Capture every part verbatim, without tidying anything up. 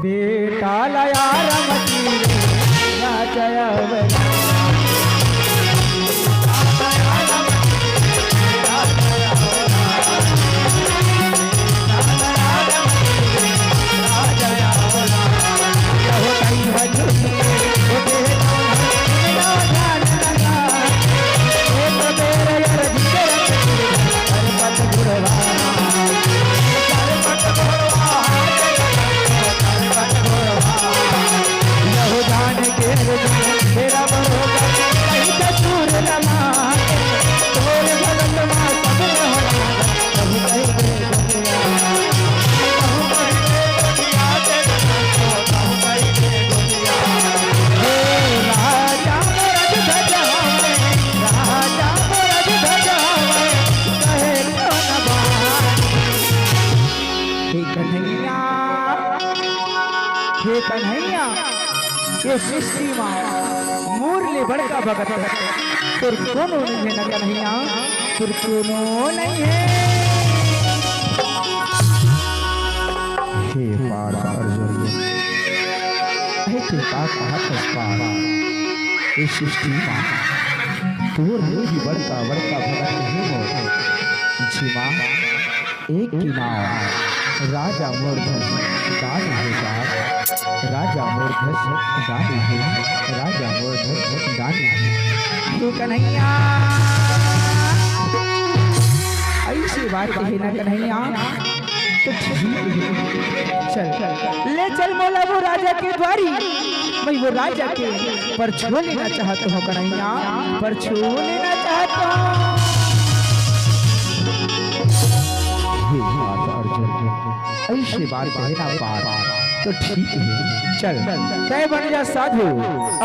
बेटा ला यार मती रे, राजा अवतार। हे कन्हैया, हे कन्हैया, ये सृष्टि मा मोर ले बड़का भगत तोर कोनो नइ हे न कन्हैया, तोर कोनो नइ हे। हे पार्थ अर्जुन, हे ते का कहत हस पार्थ? ये सृष्टि मा तोर ले भी बड़का, बड़का भगत हे मोर। जी मा एक के नाव राजा मूर्धज दानी हे का? राजा मूर्धज दानी हे, राजा मूर्धज दानी हे। हे कन्हैया, अइसे बात हे ना कन्हैया, तो ठीक हे। चल, ले चल मोला वो राजा के द्वारी, मैं वो राजा के परछो लेना चाहत हँव कन्हैया, परछो लेना चाहत हँव। हे माता अर्जुन, अइसे बात हे ना पार्थ, तो ठीक हे। चल, तैं बन जा साधु,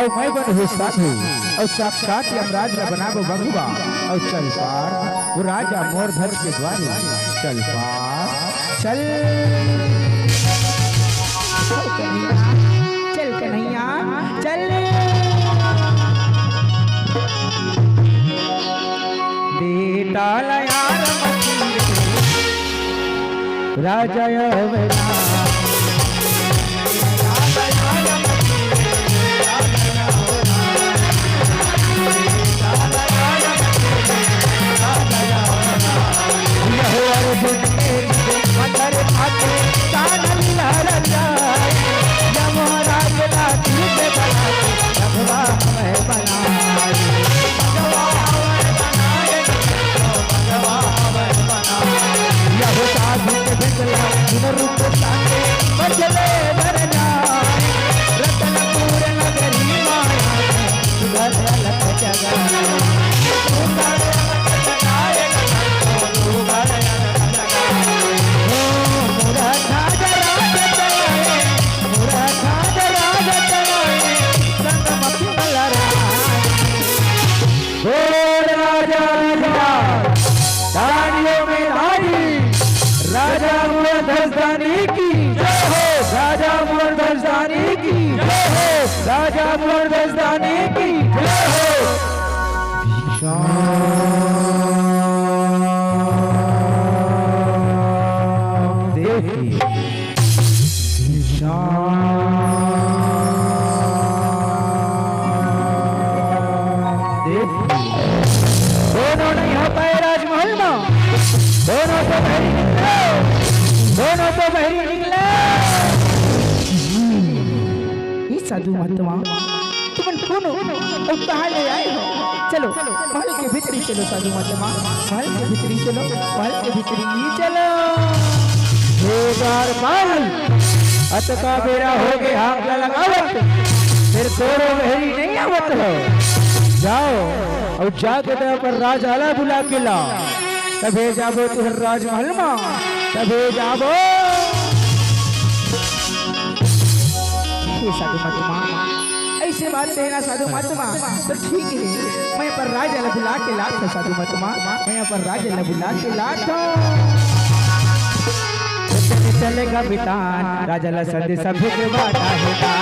अउ मैं बनहूँ साधु, अउ साक्षात यमराज ला बनाबो बघवा, अउ चल पार्थ, वो राजा मूर्धज के द्वारी, चल पार्थ। चल। चल कन्हैया, चल कन्हैया, चल। बेटा ला यार मती रे, राजा अवतार। बोल राजा राजा, तालियों में ताली। राजा मूर्धज दानी की जय हो, राजा मूर्धज दानी की जय हो, राजा मूर्धज दानी की जय हो। शांति। कोनो नइ हो पाए राजमहल मा, कोनो तो बहरी निकले, कोनो तो बहरी निकले। ई साधु महात्मा, तुमन कोनो अउ कहाँ ले आए हो? चलो, महल के भीतरी चलो साधु महात्मा, महल के भीतरी चलो, महल के भीतरी चलो। हे द्वारपाल, अतका बेरा होगे हाक लगावत, फेर कोनो बहरी नइ आवत हो। जाव अउ जाके त अपन राजा ला बुला के लाव, तभे जाबो तुँहर राजमहल मा, तभे जाबो। हे साधु महात्मा, अइसे बात हे ना साधु महात्मा, त ठीक हे, मैं अपन राजा ला बुला के लात हँव साधु महात्मा, मैं अपन राजा ला बुला के लात हँव। चलेगा बितान, राजा ला संदेश भेजवाना हे ना।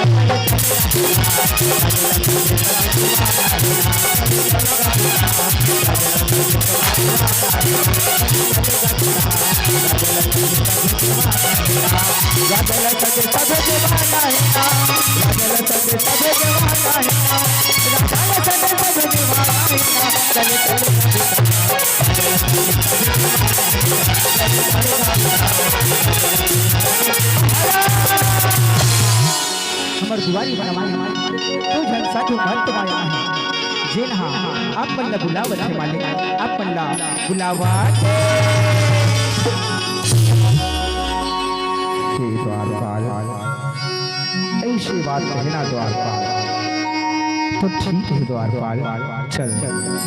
राजा ला संदेश भेजवाना हे ना। राजा ला संदेश भेजवाना हे ना। राजा ला संदेश भेजवाना हे ना। चले, चले, चले। हमर दुआरी बनवाए, तू झन साधु महंत आया है, जेन हा आप मन ला बुलावत हे मालिक, आप मन ला बुलावत हे। हे द्वारपाल, ऐसे बात कहे ना द्वारपाल। तो ठीक है द्वारपाल, चल,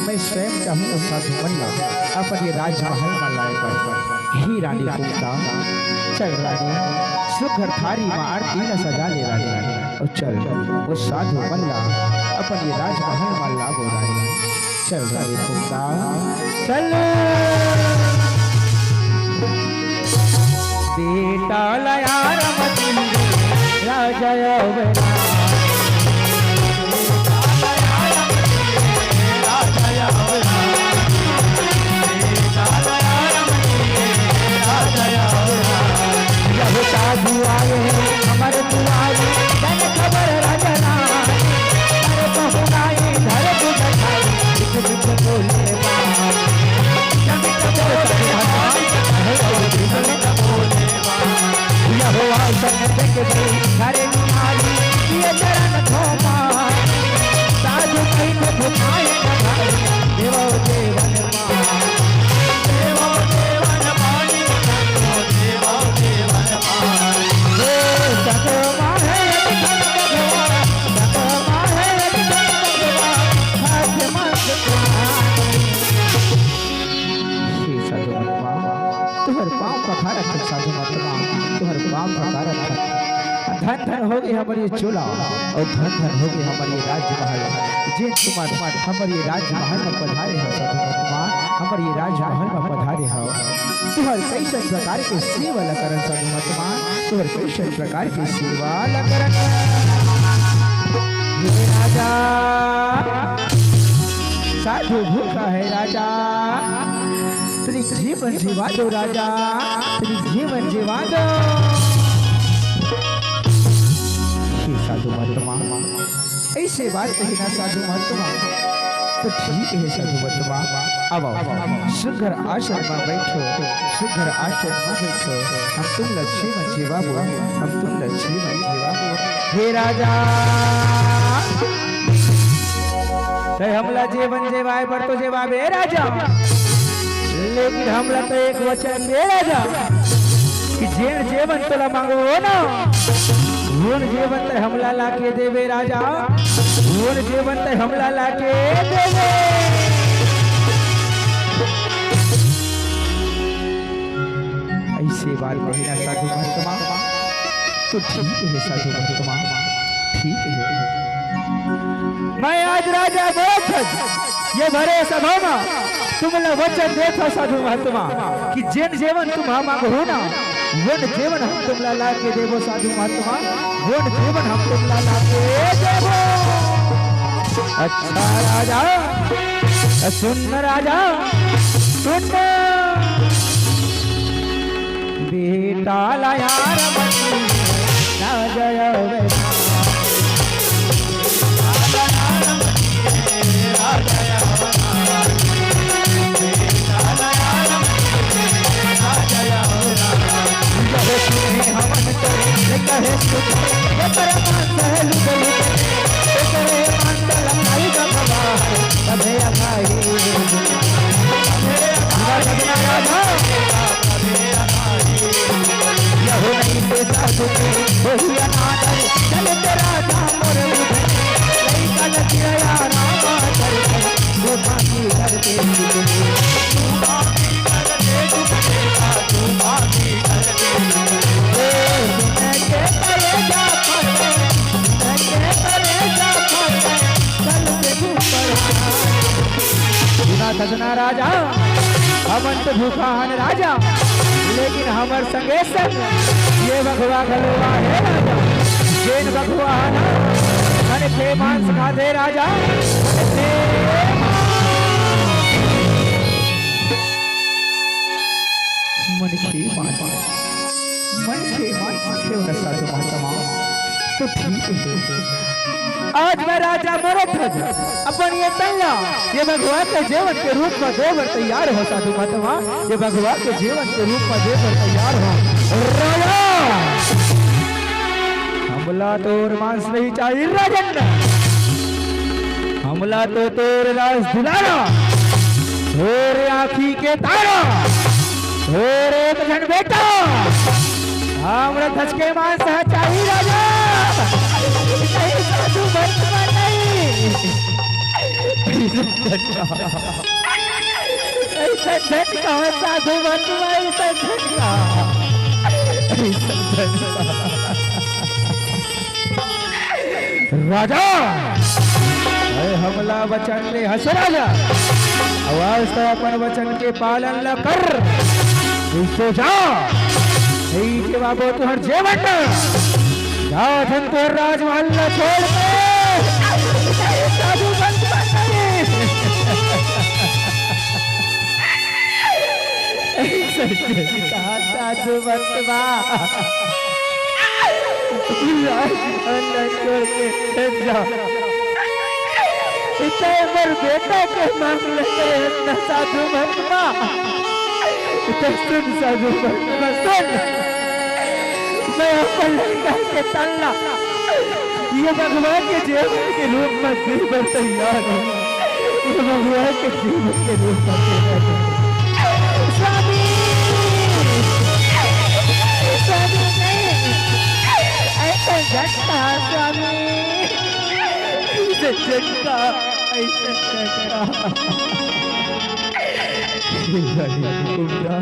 मैं स्वयं चाहूँ साधु मन ला अपन ये राजमहल में लाए बर। हे रानी कुंता, चल रानी, सुघर थारी में आरती ला सजा ले रानी, और चल वो साधु मन ला अपन ये राजमहल में लाबो रानी। चल रानी कुंता, चल। बेटा ला यार मती राजा अवला। यह साधु आए हमर दुआरे, जन खबर राजा रानी। अरे बहुराई धर बुझाई, बिच बिच बोले बा। यहो आसन देख के हरे निहारी, ये चरण धोमा। साधु कहि के भुखाए बधाई, देवो देवन मा। देवो देवन मानी, देवो देवन मा। हे सतमा हे धन भगवान, सतमा हे धन भगवान, हाथ मत हे साधु महात्मा, तुहर पाँव पखारत हन साधु महात्मा, तुहर पाँव पखारत हन। धन धन होगे हमर ये चोला, अउ धन धन होगे हमर ये राजमहल। जेन तुमन हमर ये राजमहल में पधारे हव साधु महात्मा, हमर ये राजमहल में पधारे हव। तुहर कइसन प्रकार के सेवा ला करन साधु महात्मा, तुहर कइसन प्रकार के सेवा ला करन। हे राजा, साधु भूखा है राजा, तनी जीवन जीवा दो राजा, तनी जीवन जीवा दो। हे साधु महात्मा, ऐसे बात कहे ना साधु महात्मा। तो ठीक है साधु महात्मा, अब आओ, सुघर आसन में बैठो, सुघर आसन में बैठो, हम तुम ला जीवन जीवाबो, हम तुम ला जीवन जीवाबो। हे राजा, तैं हमला जीवन जीवाय बर तो जीवाबे राजा, लेकिन हमला तो एक वचन दे राजा, कि जेन जीवन तोला मांगो हो ना, वोन जीवन तैं हमला लाके देबे राजा, वोन जीवन तैं हमला लाके देबे। ऐसे बात कहे ना साधु महात्मा। तो ठीक है साधु महात्मा, ठीक है। मैं आज राजा दशरथ ये भरे सभा मा तुमला वचन देत हव साधु महात्मा कि जेन जेवन तुम हा मांगहू ना, वोन जेवन हम तुमला लाके देबो साधु महात्मा, वोन जेवन हम तुमला लाके देबो। अच्छा राजा, सुन राजा, सुन। बेटा ला यार मती ना जय वे। कहे सुने हवन करे, कहे सुने, ये परमान सहलु गलु, ये करे मंडल आई गंगवा, सभे अघाई। सभे अघाई। राजा। यहो नहीं ते सासु के, वही अनादर, चल तेरा दाम और उधर, नहीं कल किया राम आदर, वो बाकी करते तू बाकी करते तू बाकी करते। ए, मैं के परे जा परे, मैं के परे जा परे, चल के तू परा। सुना सजना राजा, हमन तो भूखा हन राजा, लेकिन हमर संगे संग ये बघवा घलो आहे राजा। जेन बघवा ह ना, मन के मांस खाथे राजा। मन के मांस, मन के मांस खाथे ओ ना साधु महात्मा, तो ठीक हे। आज मैं राजा मरत हंव, अपन ये तन ला ये बघवा के जेवन के रूप में दे बर तैयार हंव साधु महात्मा, ये बघवा के जेवन के रूप में दे बर तैयार हंव। राजा, हमला तोर मांस नहीं चाहिए राजन, हमला तो तोर राज दुलारा, तोर आँखी के तारा, तोर एक झन बेटा, हमर धचके मांस ह चाही राजा। नहीं साधु महात्मा नहीं। ऐसा झटका, ऐसा झटका साधु महात्मा, ऐसा झटका, ऐसा झटका। राजा, मैं हमला वचन दे हंव राजा, अउ आज तो अपन वचन के पालन ला कर, इससे जा, नहीं के बाबू तुहर जेवन, जा धन तोर राजमहल ला छोड़ के, साधु बन नहीं। सच्चे कहा साधु महात्मा। राजमहल छोड़ के जा। इतना मोर बेटा के मांग ले करे इतना साधु महात्मा। इतना सुन साधु महात्मा, सुन। मैं अपन लड़का के तन ला ये बघवा के जेवन के रूप में दे बर तैयार हंव। ये बघवा के जेवन के रूप में दे बर तैयार हंव। स्वामी! स्वामी नहीं, ऐसा झटका स्वामी, ऐसा झटका, ऐसा झटका। हे रानी कुंदा,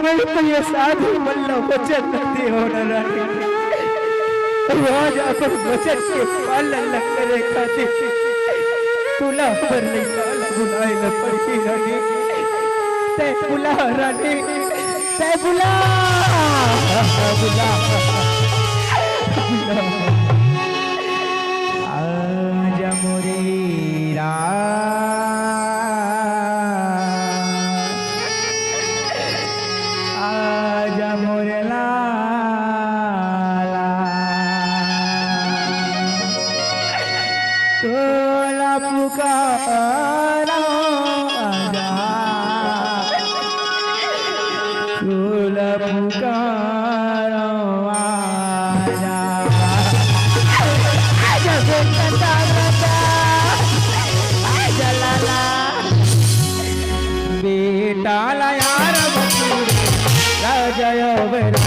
मैं तो ये साधु मन ला वचन दे हंव ना रानी। आज अपन वचन के पालन ला करे खातिर तुला हमर लइका ला बुलाए ला पड़ही रानी। तैं बुला रानी, तैं बुला, बुला, बुला। आजा मोरे राम, आजा मोरे लाला, तोला पुकारंव आजा, तोला पुकारंव आजा। आजा बेटा, आजा, आजा लाला। बेटा ला यार बतूरे, राजा यो बेरा।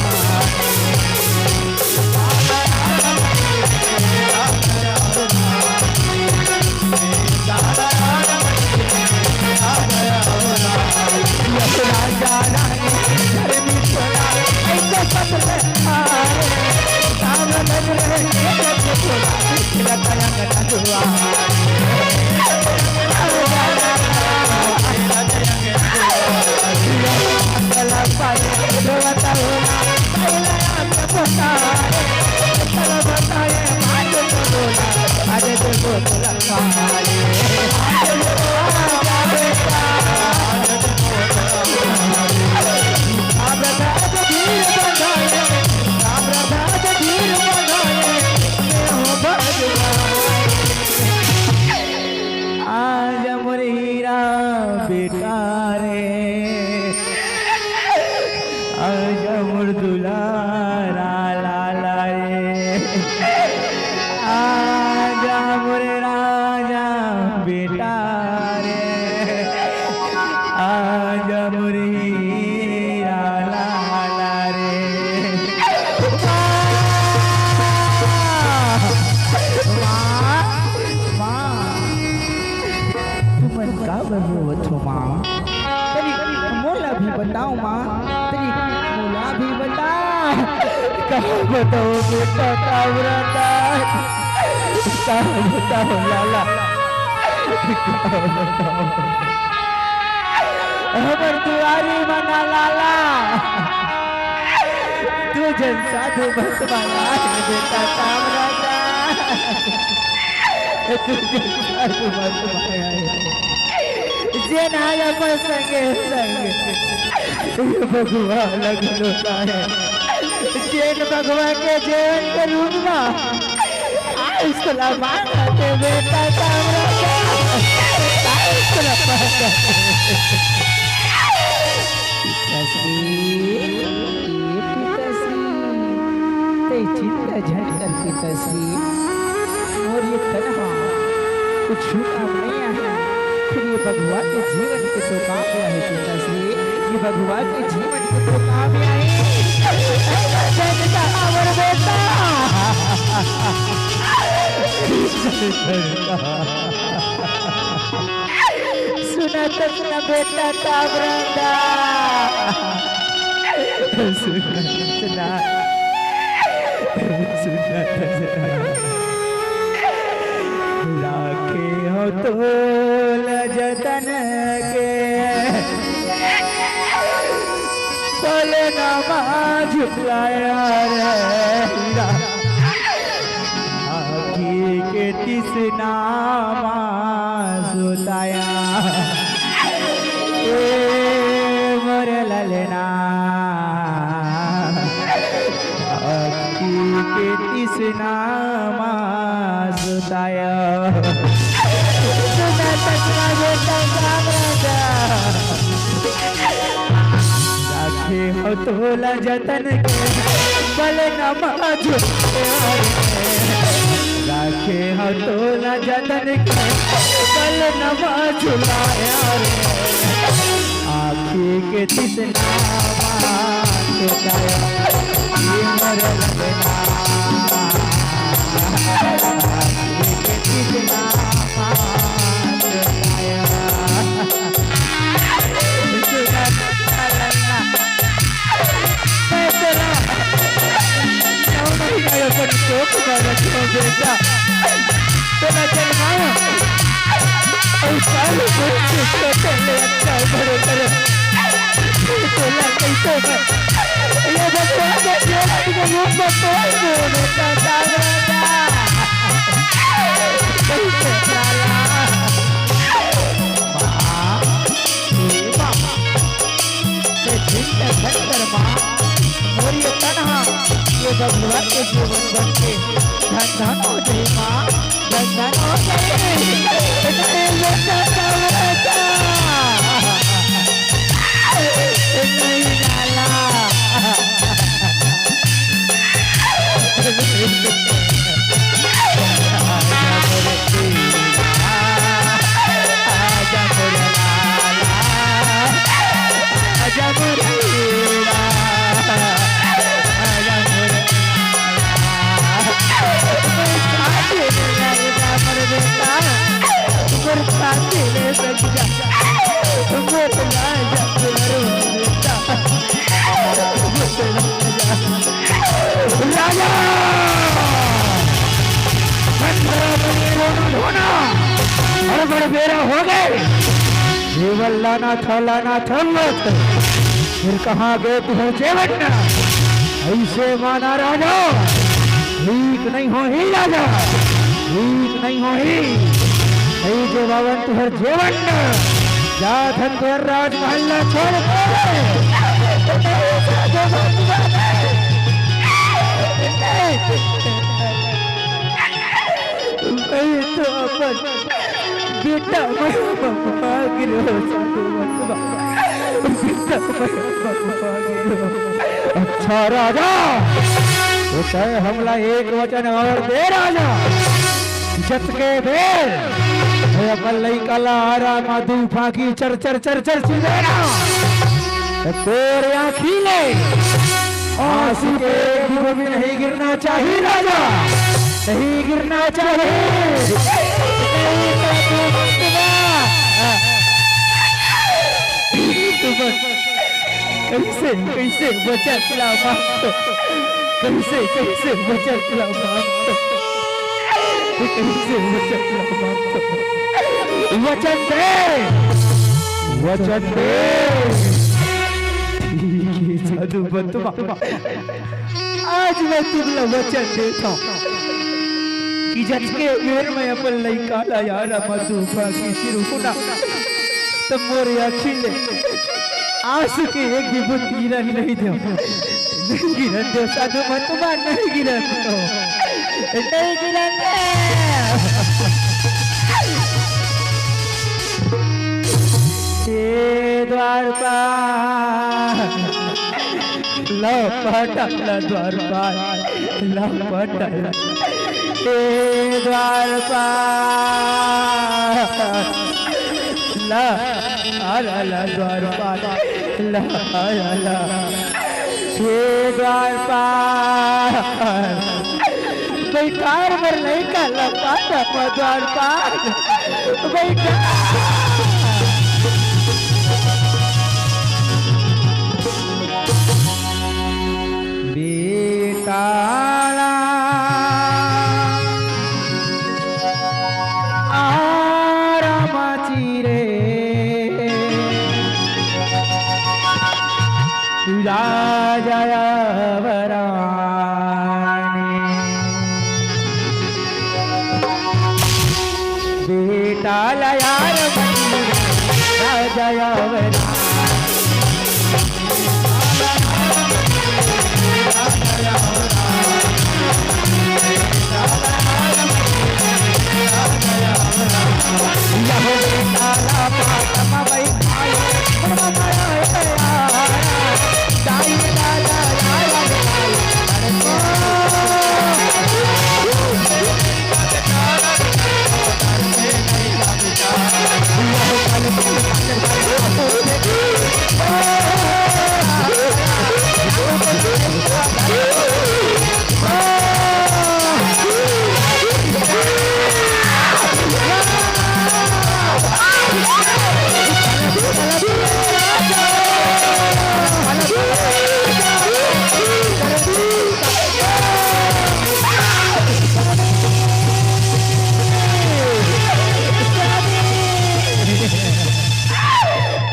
आजा मोर हीरा बेटा रे, आजा मोर दुलारा लाला रे, आजा मोर राजा बेटा रे, आजा मोर हीरा लाला रे। माँ, माँ, माँ। तुमन काबर रोवत हो माँ? तनी मोला भी बताओ माँ, तनी मोला भी बता। का बताओ बेटा, का बताओ? का बताओ लाला? का बताओ? हमर दुआरी म ना लाला, तू झन साधु मत बना रे बेटा ताम्रदा। तू झन साधु मत बना रे। जेन आज अपन संगे संगे ये भगवान लगलो हे, जेन भगवान के जीवन के रूप म आयुष ला मांगत हे बेटा ताम्रदा, आयुष ला मांगत हे। पिताश्री, ए पिताश्री, तैं चिंता झन कर पिताश्री, मोर ये तन ह कुछु काम नइ आही, फेर ये भगवान के जीवन के तो काम आही पिताश्री, ये भगवान के जीवन के तो काम आही। बेटा, हमर बेटा। सुना तो सुना बेटा ताम्रदा। सुना तो सुना। सुना तो सुना। राखे हंव तोला जतन के, पलना मा झुलाया रे हीरा। आँखी के तिसना मा सुताया, ए मोर ललना। आँखी के तिसना मा सुताया। सुना तो सुना बेटा ताम्रदा। राखे हंव तोला जतन के, पलना मा झुलाया रे। राखे हंव तोला जतन के, पलना मा झुलाया रे। आँखी के तिसना मा सुताया, ये मोर ललना। आँखी के तिसना मा सुताया। मैं तोला, नौ महीना अपन कोख में रखे हंव बेटा, तोला जनमाय हंव। अउ साल भर से तो तोले अच्छा भरे करे, तोला कइसे मैं ये भगवान के रूप में तोल दूं बेटा ताम्रदा। कइसे लाला। माँ, ए माँ, तैं चिंता झन कर माँ, मोर ये तन ह ये भगवान के जीवन बन के धन धन हो जाही माँ, धन धन हो जाही। ए बेटा ताम्रदा। ए नहीं लाला। राजा! अरे बड़ बेरा हो गे। जेवन लाना था, लाना था मत। फेर कहाँ गे तुँहर जेवन? अइसे माना राजा, ठीक नइ होही राजा, ठीक नइ होही। नइ जेवावन तुँहर जेवन, जाथन तेर राजमहल ला छोड़ के। मैं तो अपन बेटा मया म भाग रो, साधु मत बा। बेटा मया म भाग रो। अच्छा राजा, तो तैं हमला एक वचन अउ दे राजा। जतके बेर मैं अपन लइका ला आरा म दू फांकी चर चर चर चर चुबे ना, त तोर आँखी ले आँसू के एक बूंद भी नहीं गिरना चाहिए राजा, नहीं गिरना चाहिए। कइसे, कइसे बचन ला मानथों? कइसे, कइसे बचन ला मानथों? कइसे बचन ला मानथों? वचन दे। वचन दे। ठीक हे साधु महात्मा, आज मैं तुमला वचन देथंव कि जतके बेर मैं अपन लइका ला यार मधुबा के सिर उठना, त मोर आँखी ले आंसू के एक भी बूंद गिरन नहीं देंव। नहीं गिरन देंव साधु महात्मा, नहीं गिरन देंव, नहीं गिरन देंव। हे द्वारपाल, ला पटाला द्वारपाल, ला पटाला। हे द्वारपाल, ला, आला ला द्वारपाल, ला, आला ला। हे द्वारपाल, बइठार मोर लइका ला पाटा म द्वारपाल, बइठार। बेटा ला आराम चिरे राजा अवराने। बेटा ला यार मनी राजा अवराने।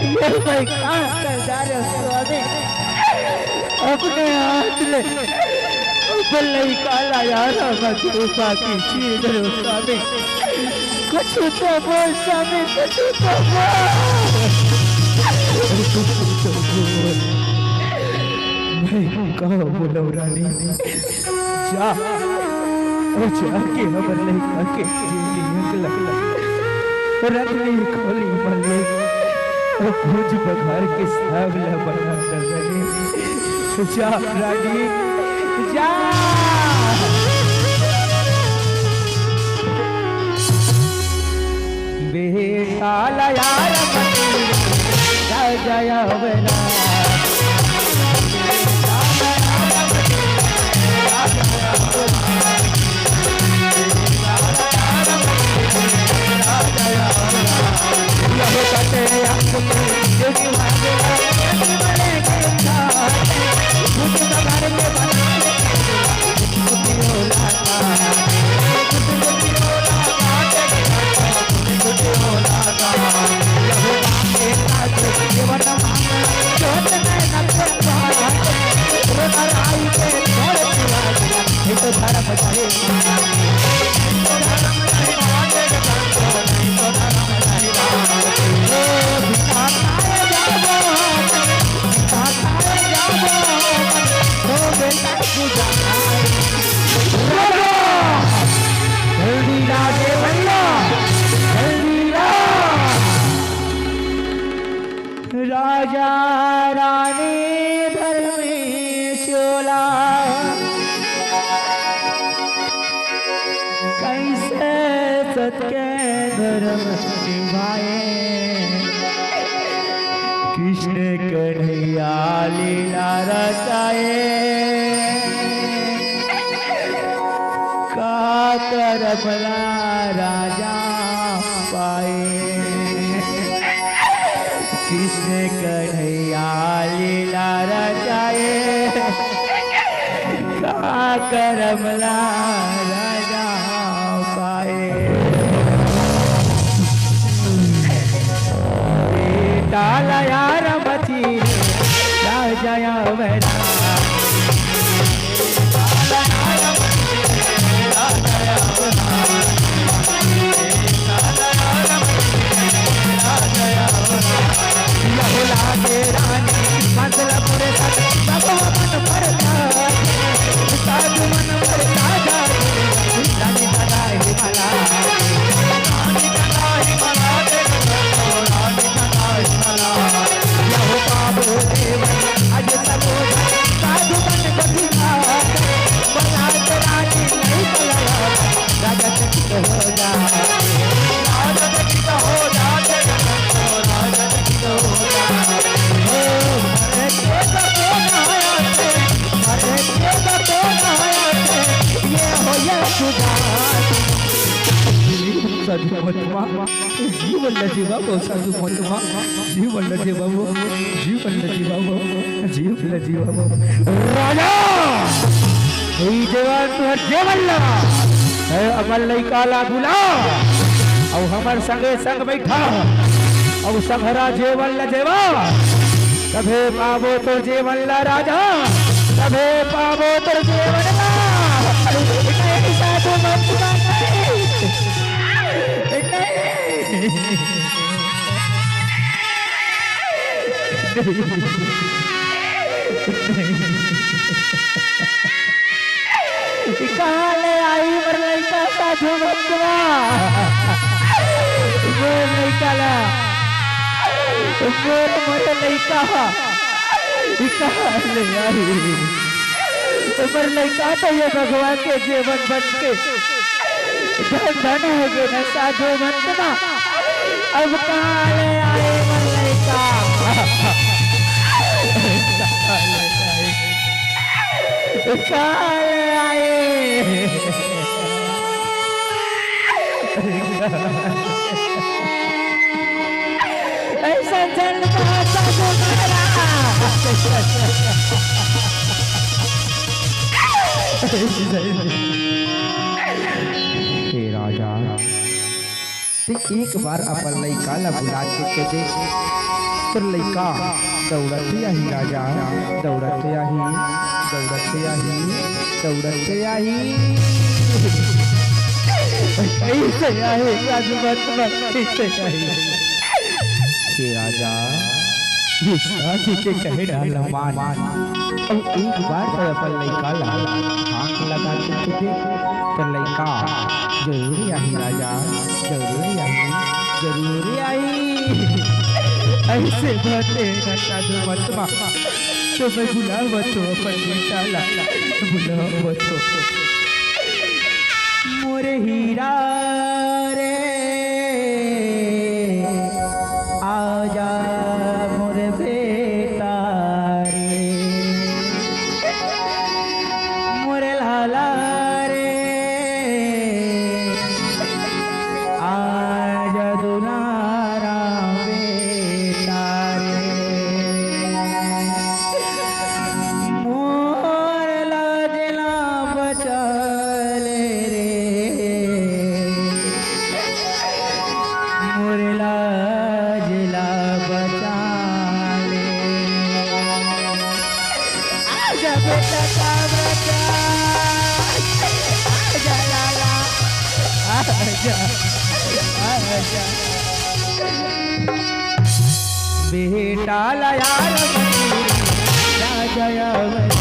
ये मैं का कर जा रहे हो स्वामी? अपने हाथ ले अपन लइका ला यार मधुबा के सिर धरो स्वामी। कुछ तो बोल स्वामी, कुछ तो बोल। मैं का बोलंव रानी? जा, अउ जाके हमर लइका के जिंदगी निकला। रख ले खोली मले, अउ भूंज बघार के साग ला बना दे मले। जा रानी, जा। बेटा ला यार मनी राजा अवराने। राजा रानी धर्मेश चोला, कइसे सत के धर्म निभाए। कृष्ण कन्हैया लीला रचाए, का करम ला राजा पाए। कृष्ण कन्हैया लीला रचाए, का करम ला राजा पाए। टाला यार मची रे, राजा यावरा। यहो लागे रानी, मतलब रे सत, भगवान भरता, साधु मन भरता जागे, रानी सदा ही मला। साधु महात्मा। जीवन ल जीवा बाबू, साधु महात्मा, जीवन ल जीवा बाबू, जीवन ल जीवा बाबू, जीवन ल जीवा बाबू। राजा, ए जेवन तुहर जेवन ला, ए अपन लइका ला बुला, अउ हमर संगे संग बइठा, अउ संघरा जेवन ल जेवा, तभे पाबो तोर जेवन ला राजा, तभे पाबो तोर जेवन ला। नहीं, साधु महात्मा, नहीं। कहाँ ले आही मोर लइका साधु महात्मा? मोर लइका ला, मोर, मोर लइका, कहाँ ले आही? मोर लइका तो ये भगवान के जेवन बन के धन धन हो गे ना साधु महात्मा। अब कहाँ ले आही मोर लइका? कहाँ ले आही? अइसन झन कहा साधु महाराज। हे राजा, ते एक बार अपन लइका ला बुला के, के दे। तोर लइका दउड़त आही राजा, दउड़त आही, दउड़त आही, दउड़त आही। कइसे आही राजू महात्मा, कइसे आही? हे राजा, ये साधु के कहे डाला मान। अब एक बार तो अपन लइका ला आँख लगा के, के दे। तो लइका जरूर आही राजा, जरूर आही, जरूर आही। अइसे बात हे ना साधु महात्मा, तो मैं बुलावत हों अपन बेटा ला, बुलावत हों। मोर हीरा रे, आजा मोर बेटा रे, मोर लाला रे, आजा दुलारा बेटा रे। मोर लाज ला बचा ले रे, मोर लाज ला बचा ले। आजा बेटा का बचा, आजा लाला, आजा, आजा। बेटा ला यार मती, राजा यार मती।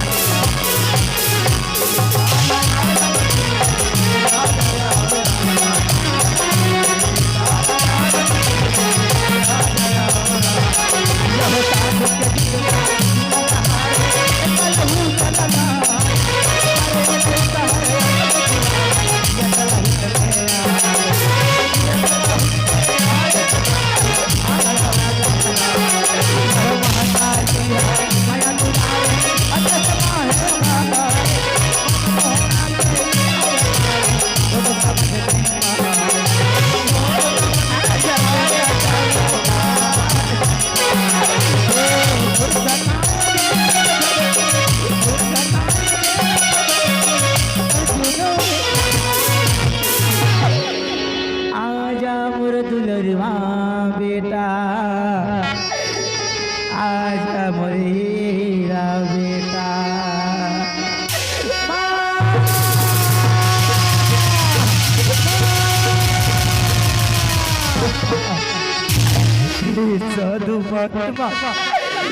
महात्मा,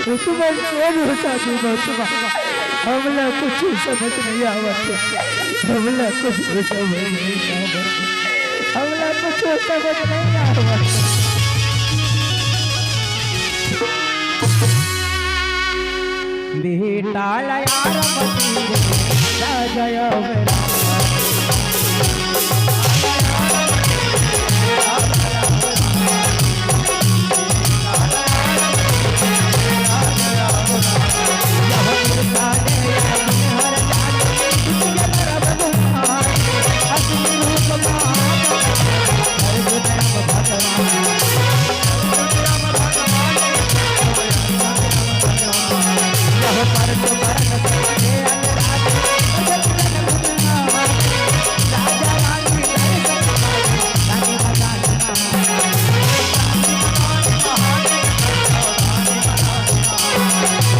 तुमन कोन हो साधु महात्मा? हमला कुछ समझ नहीं आवत हे, हमला कुछ समझ नहीं आवत हे, हमला कुछ समझ नहीं आवत हे। बेटा ला यार मती रे, राजा अवतार।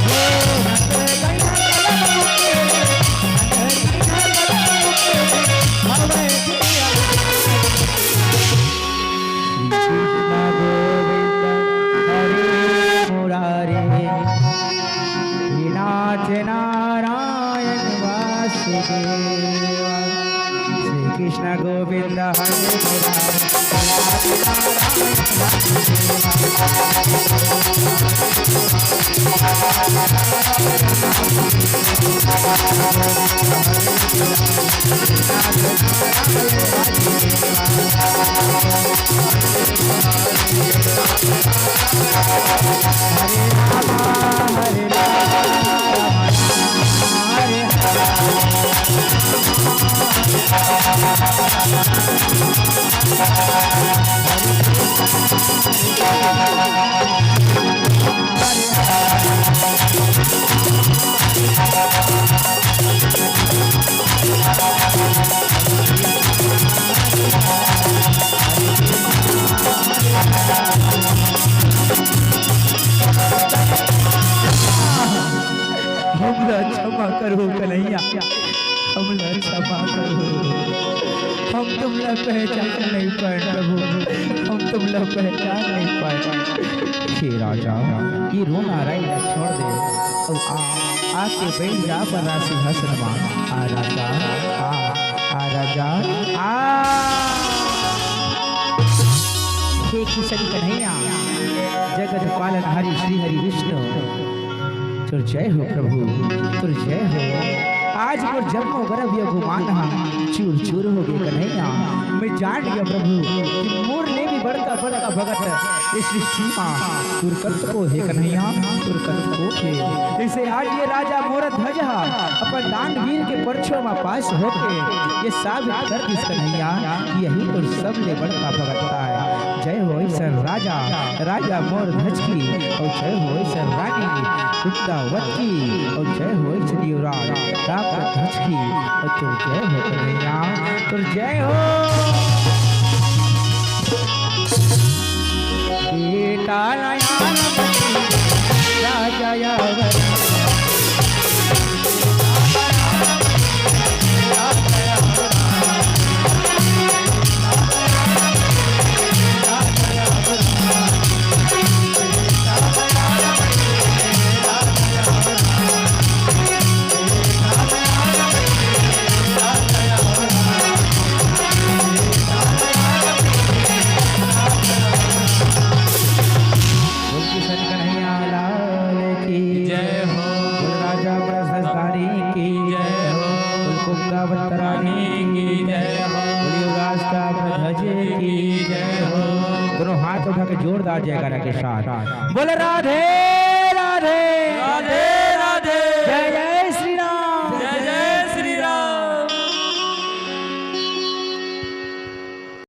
श्री कृष्ण गोविंद हरे मुरारे, श्री नाथ नारायण वासुदेव। श्री कृष्ण गोविंद हरे मुरारे। हमला क्षमा करो कन्हैया, हमला क्षमा करो। हम तुमला पहचान नहीं पाए प्रभु, हम तुमला पहचान नहीं पाए। हे राजा, ये रोना राई ला छोड़ दे। अउ आ, आके बैठ जा अपन राजसिंहासन मा। आ राजा, आ, आ राजा, आ। हे किशन कन्हैया, जगत पालनहारी श्री हरि विष्णु, तोर जय हो प्रभु, तोर जय हो। आज मोर जम्मो गर्व अउ गुमान ह चूर चूर हो गे कन्हैया। मैं जान गया प्रभु कि मोर ले भी बड़का बड़का भगत ये सृष्टि मा तोर कतको हे कन्हैया, तोर कतको हे। जैसे आज ये राजा मोर ध्वज ह अपन दानवीर के परछो मा पास होके ये साबित कर दिस कन्हैया कि यही तोर सबले बड़का भगत आय। जय हो ऐसन राजा, राजा मोर ध्वज की, अउ जय हो ऐसन रानी कुंदावत की, अउ जय हो ऐसन युवराज राम ध्वज की, अउ तोर जय हो कन्हैया, तोर जय हो। बेटा नयन राजा अवतार। बोल किशन कन्हैया लाल की जय हो। बोल राजा ब्रजधारी की जय हो। बोल कुंदावत रानी की जय हो। बोल युवराज ताम्रध्वज की जय हो। दोनों हाथ उठा के जोरदार जयकारा के साथ बोल राधे।